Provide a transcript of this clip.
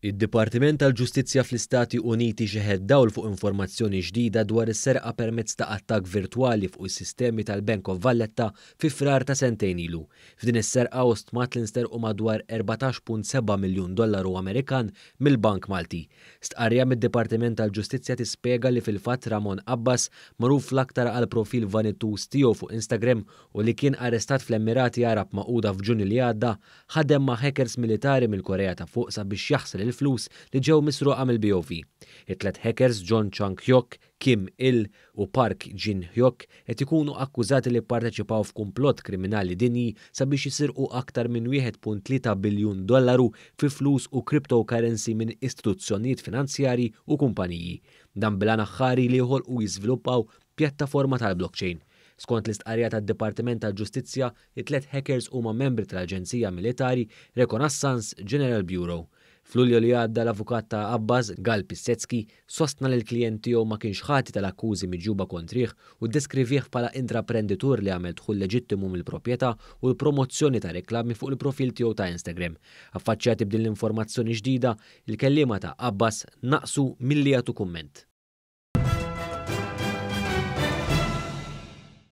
Id-Dipartiment tal-Ġustizzja fl-Istati Uniti xeħet dawl fuq informazzjoni ġdida dwar is-serqa permezz ta' attakk virtwali fuq is-sistemi tal-Bank of Valletta fi Frar ta' sentejn ilu. F'din is-serqa Ostmatl insterqu madwar 14.7 miljun dollaru Amerikan mill-Bank Malti. Stqarrija mid-Dipartiment tal-Ġustizzja tispjega li fil-fatt Ramon Abbas, magħruf l-aktar għall-profil vanituż tiegħu fuq Instagram u li kien arrestat fl-Emirati Għarab Magħquda f'Ġunju li għadda, ħadem ma' hackers militari mill-Korea ta' Fuq sabiex jaħsel il-flus li ġew misruqa mill-BOV. It-tlet hackers John Chang Hyok, Kim Il u Park Jin Hyok qed ikunu akkużati li pparteċipaw f'kumplott kriminali dinji sabiex jisirqu aktar minn 1.3 biljun dollaru fi flus u cryptocurrency minn istituzzjonijiet finanzjarji u kumpaniji. Dan bil-għan aħħari li joħolqu u jiżviluppaw pjattaforma tal-blockchain. Skont l-istqarrija tad-Dipartiment tal-Ġustizzja, it-tlet hackers huma membri tal-aġenzija militari Reconnaissance General Bureau. F'Lulju li għadda l-avukat ta' Abbas, Gal Pissetzky, sostna li l-klijent tiegħu ma kienx ħati tal-akkużi miġjuba kontrih u ddeskrivih bħala intraprenditur li għamel dħul leġittimu mill-proprjetà u l-promozzjoni ta' reklami fuq il-profil tiegħu ta' Instagram. Affaċċjati b'din l-informazzjoni ġdida, il-kelliema ta' Abbas naqsu milli jagħtu kumment.